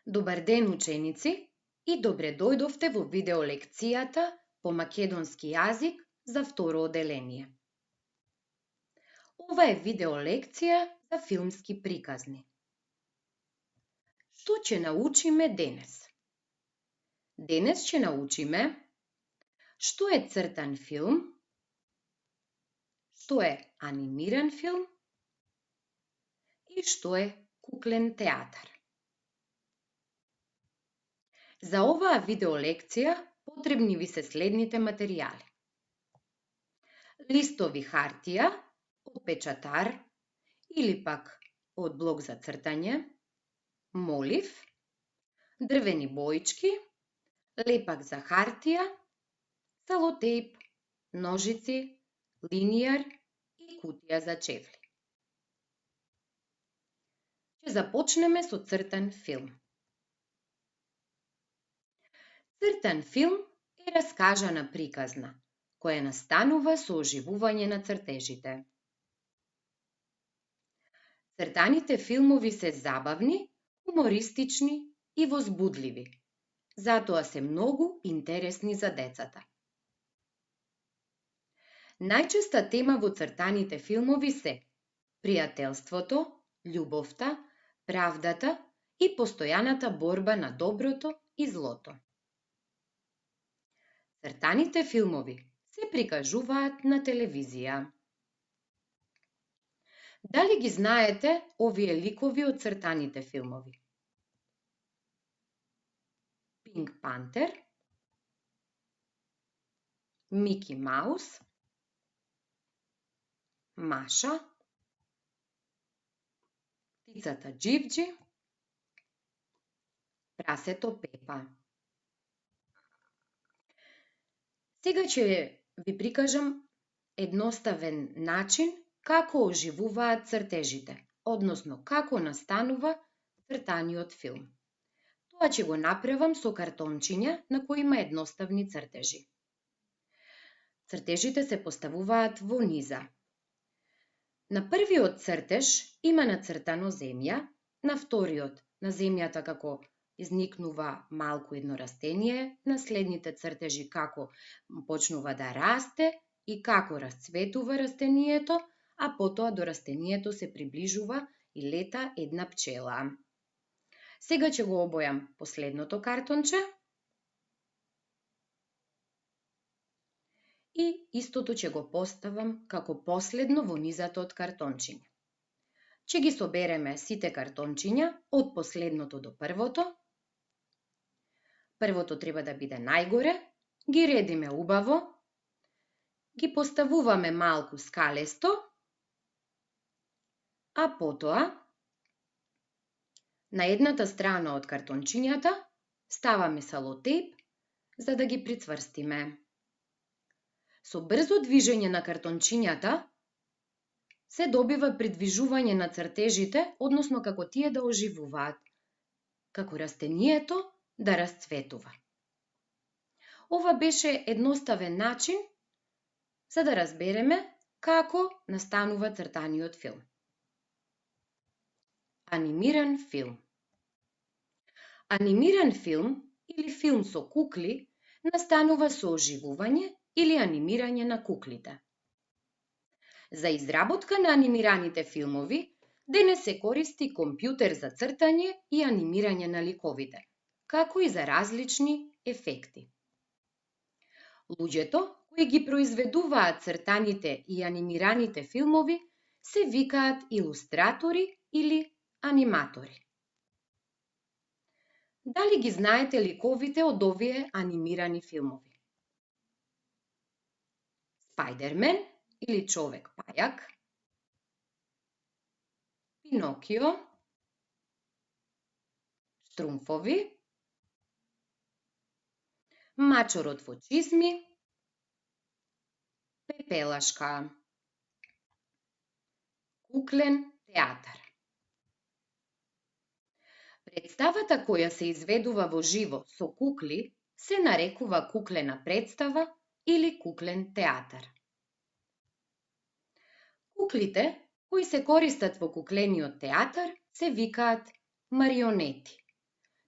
Добар ден, ученици, и добре дојдовте во видеолекцијата по македонски јазик за второ оделение. Ова е видеолекција за филмски приказни. Што ќе научиме денес? Денес ќе научиме што е цртан филм, што е анимиран филм и што е куклен театар. За оваа видеолекција потребни ви се следните материјали: листови хартија од печатар или пак од блок за цртање, молив, дрвени боички, лепак за хартија, целотејп, ножици, линијар и кутија за чевли. Ќе започнеме со цртан филм. Цртан филм е раскажана приказна, која настанува со оживување на цртежите. Цртаните филмови се забавни, хумористични и возбудливи, затоа се многу интересни за децата. Најчеста тема во цртаните филмови се пријателството, љубовта, правдата и постојаната борба на доброто и злото. Цртаните филмови се прикажуваат на телевизија. Дали ги знаете овие ликови од цртаните филмови? Пинк Пантер, Мики Маус, Маша, птицата Џивџи, прасето Пепа. Сега ќе ви прикажам едноставен начин како оживуваат цртежите, односно како настанува цртаниот филм. Тоа ќе го направам со картончиња на кои има едноставни цртежи. Цртежите се поставуваат во низа. На првиот цртеж има нацртано земја, на вториот на земјата како изникнува малку едно растение, на следните цртежи како почнува да расте и како расцветува растението, а потоа до растението се приближува и лета една пчела. Сега ќе го обојам последното картонче и истото ќе го поставам како последно во низата од картончиња. Ќе ги собереме сите картончиња од последното до првото. Првото треба да биде најгоре, ги редиме убаво, ги поставуваме малку скалесто, а потоа на едната страна од картончињата ставаме целотејп за да ги прицврстиме. Со брзо движење на картончињата се добива придвижување на цртежите, односно како тие да оживуваат, како растението да расцветува. Ова беше едноставен начин за да разбереме како настанува цртаниот филм. Анимиран филм. Анимиран филм или филм со кукли настанува со оживување или анимирање на куклите. За изработка на анимираните филмови денес се користи компјутер за цртање и анимирање на ликовите, како и за различни ефекти. Луѓето кои ги произведуваат цртаните и анимираните филмови се викаат илустратори или аниматори. Дали ги знаете ликовите од овие анимирани филмови? Спајдермен или човек пајак, Пинокио, Штрумфови, Мачорот во чизми, Пепелашка. Куклен театар. Представата која се изведува во живо со кукли се нарекува куклена представа или куклен театар. Куклите кои се користат во куклениот театар се викаат марионети.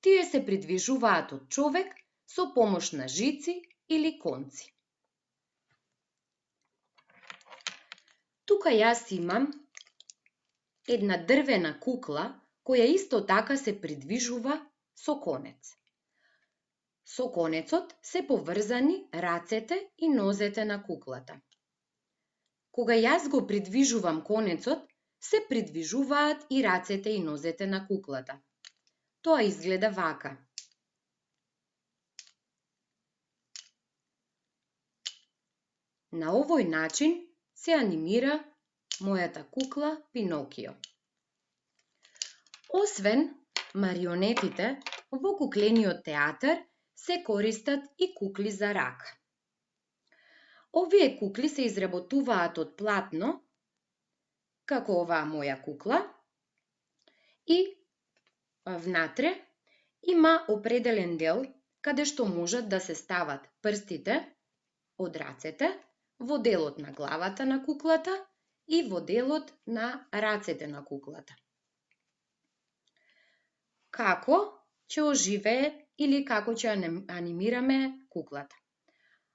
Тие се придвижуваат од човек со помош на жици или конци. Тука јас имам една дрвена кукла која исто така се придвижува со конец. Со конецот се поврзани рацете и нозете на куклата. Кога јас го придвижувам конецот, се придвижуваат и рацете и нозете на куклата. Тоа изгледа вака. На овој начин се анимира мојата кукла Пинокио. Освен марионетите, во куклениот театар се користат и кукли за рака. Овие кукли се изработуваат од платно, како оваа моја кукла, и внатре има определен дел каде што можат да се стават прстите од рацете, во делот на главата на куклата и во делот на рацете на куклата. Како ќе оживее или како ќе анимираме куклата?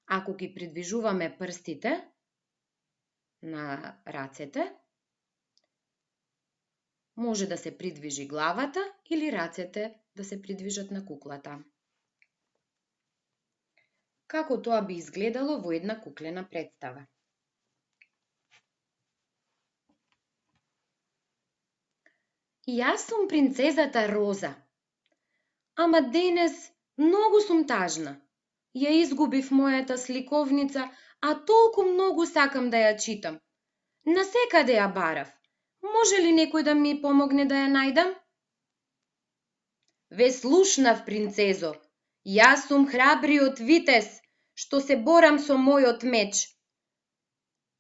Ако ги придвижуваме прстите на рацете, може да се придвижи главата или рацете да се придвижат на куклата. Како тоа би изгледало во една куклена представа? Јас сум принцезата Роза, ама денес многу сум тажна. Ја изгубив мојата сликовница, а толку многу сакам да ја читам. Насекаде ја барав. Може ли некој да ми помогне да ја најдам? Ве слушнав, принцезо. Јас сум храбриот витез, што се борам со мојот меч.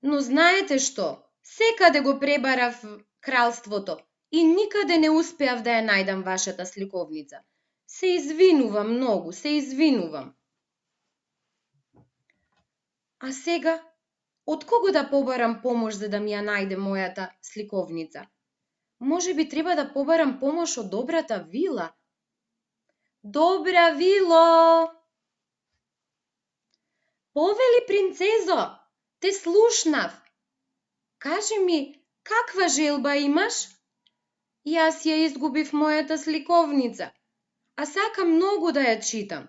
Но знаете што? Секаде го пребарав кралството и никаде не успеав да ја најдам вашата сликовница. Се извинувам многу, се извинувам. А сега, од кого да побарам помош за да ми ја најде мојата сликовница? Може би треба да побарам помош од добрата вила. Добра вило! Повели, принцезо, те слушнав. Кажи ми, каква желба имаш? Јас ја изгубив мојата сликовница, а сакам многу да ја читам.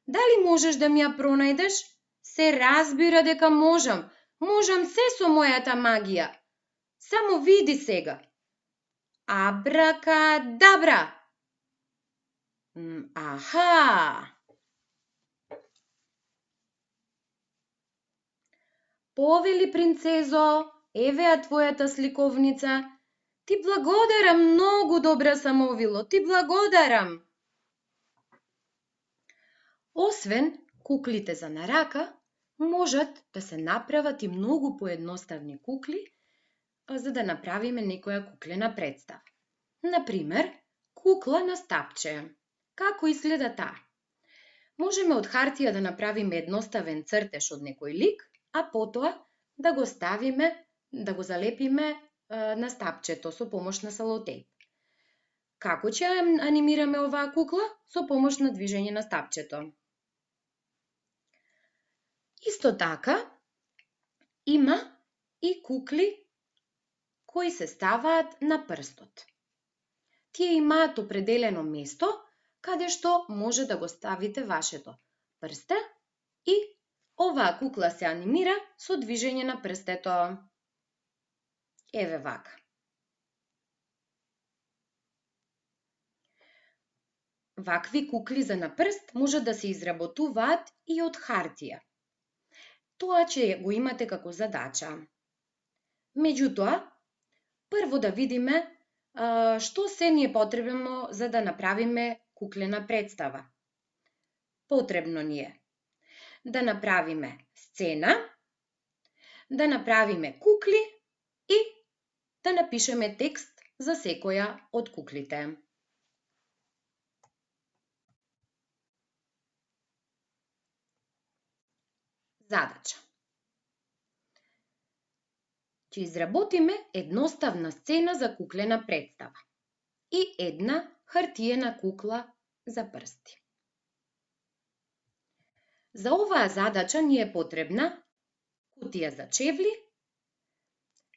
Дали можеш да ми ја пронајдеш? Се разбира дека можам. Можам се со мојата магија. Само види сега. Абракадабра! Аха! Повели, принцезо, евеа твојата сликовница. Ти благодарам, многу добра самовило, ти благодарам. Освен куклите за на рака, можат да се направат и многу поедноставни кукли, за да направиме некоја куклена представа. Например, кукла на стапче. Како изгледа таа? Можеме од хартија да направиме едноставен цртеж од некој лик, а потоа да го ставиме, да го залепиме на стапчето со помош на салотејп. Како ќе анимираме оваа кукла? Со помош на движење на стапчето. Исто така, има и кукли кои се ставаат на прстот. Тие имаат определено место каде што може да го ставите вашето прсте и оваа кукла се анимира со движење на прстето. Еве вака. Вакви кукли за на прст може да се изработуваат и од хартија. Тоа ќе го имате како задача. Меѓутоа, прво да видиме што се ни е потребно за да направиме куклена представа. Потребно ни е да направиме сцена, да направиме кукли и да напишеме текст за секоја од куклите. Задача. Ќе изработиме едноставна сцена за куклена представа и една хартиена кукла за прсти. За оваа задача ни е потребна кутија за чевли,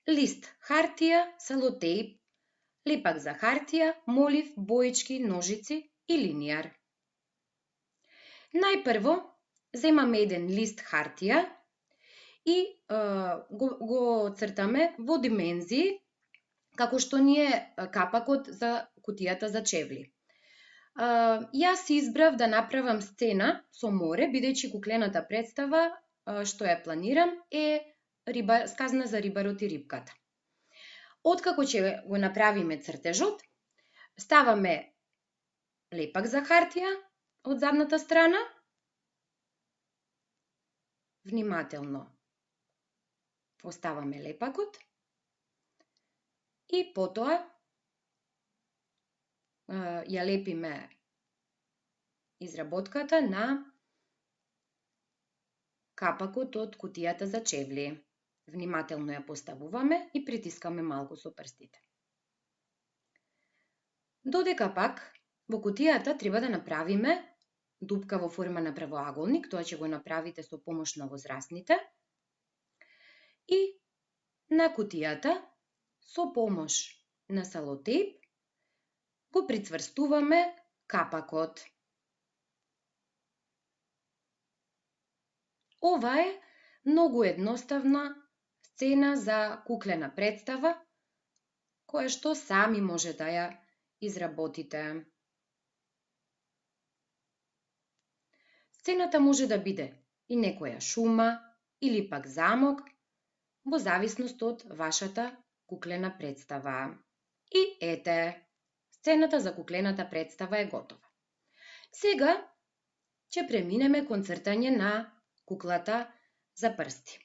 лист хартија, салотеип, лепак за хартија, молив, боички, ножици и линијар. Најпрво земаме еден лист хартија и го цртаме во димензии како што ни е капакот за кутијата за чевли. Јас избрав да направам сцена со море, бидејќи куклената представа што ја планирам е сказна за рибарот и рибката. Откако ќе го направиме цртежот, ставаме лепак за хартија од задната страна, внимателно оставаме лепакот и потоа ја лепиме изработката на капакот од кутијата за чевли. Внимателно ја поставуваме и притискаме малку со прстите. Додека пак во кутијата треба да направиме дупка во форма на правоаголник, тоа ќе го направите со помош на возрастните. И на кутијата со помош на салотейп го прицврстуваме капакот. Ова е многу едноставна сцена за куклена представа, која што сами може да ја изработите. Сцената може да биде и некоја шума или пак замок, во зависност од вашата куклена представа. И ете, сцената за куклената представа е готова. Сега ќе преминеме кон цртање на куклата за прсти,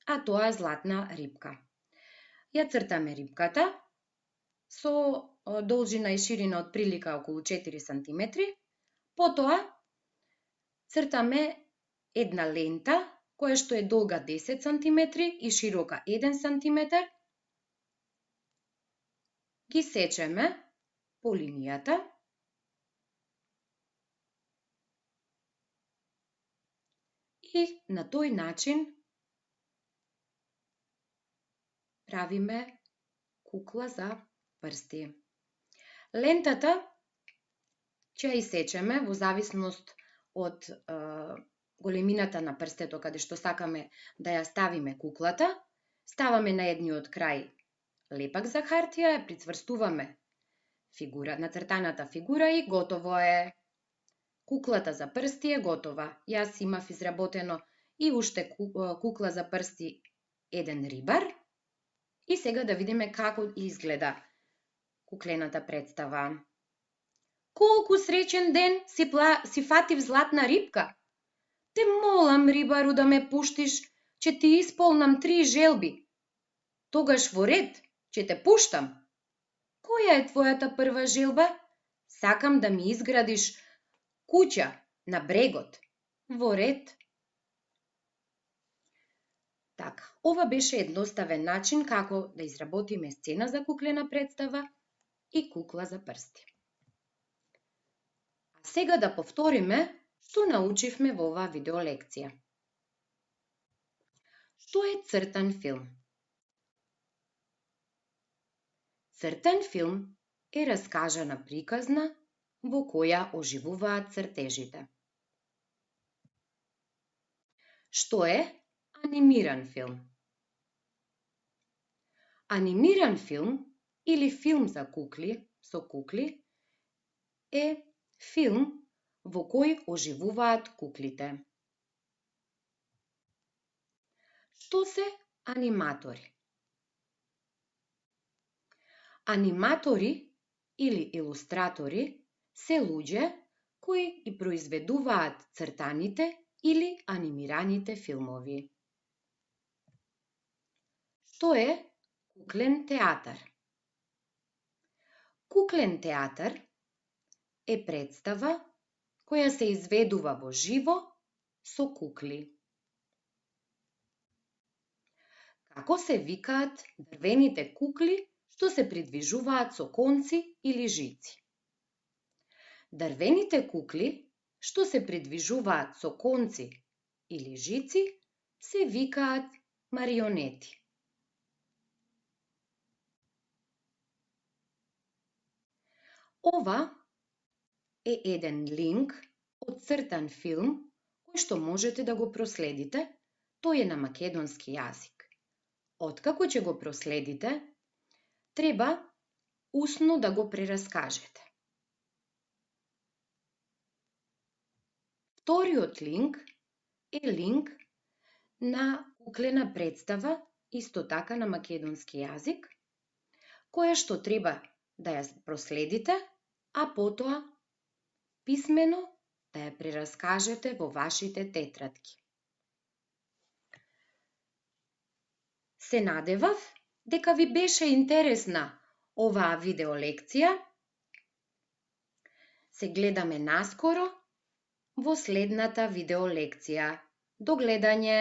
а тоа е златна рибка. Ја цртаме рибката со должина и ширина од прилика околу 4 см, потоа цртаме една лента која што е долга 10 см и широка 1 см, ги сечеме по линијата и на тој начин правиме кукла за прсти. Лентата ќе ја исечеме во зависност од големината на прстето каде што сакаме да ја ставиме куклата. Ставаме на едниот крај лепак за хартија, ја прицврстуваме нацртаната фигура и готово е. Куклата за прсти е готова. Јас имав изработено и уште кукла за прсти еден рибар. И сега да видиме како изгледа куклената представа. Колку среќен ден си фатив златна рибка? Те молам, рибару, да ме пуштиш, ќе ти исполнам 3 желби. Тогаш во ред, ќе те пуштам. Која е твојата прва желба? Сакам да ми изградиш куќа на брегот. Во ред. Така, ова беше едноставен начин како да изработиме сцена за куклена представа и кукла за прсти. А сега да повториме што научивме во оваа видеолекција. Што е цртан филм? Цртан филм е раскажана приказна во која оживуваат цртежите. Што е анимиран филм? Анимиран филм или филм за кукли, со кукли, е филм во кој оживуваат куклите. Што се аниматори? Аниматори или илустратори се луѓе кои ги произведуваат цртаните или анимираните филмови. Што е куклен театар? Куклен театар е представа која се изведува во живо со кукли. Како се викаат дрвените кукли што се придвижуваат со конци или жици? Дрвените кукли, што се придвижуваат со конци или жици, се викаат марионети. Ова е еден линк од цртан филм кој што можете да го проследите. Тој е на македонски јазик. Откако ќе го проследите, треба усно да го прераскажете. Вториот линк е линк на куклена представа, исто така на македонски јазик, која што треба да ја проследите, а потоа писмено да ја прераскажете во вашите тетрадки. Се надевав дека ви беше интересна оваа видеолекција. Се гледаме наскоро во следната видеолекција. До гледање!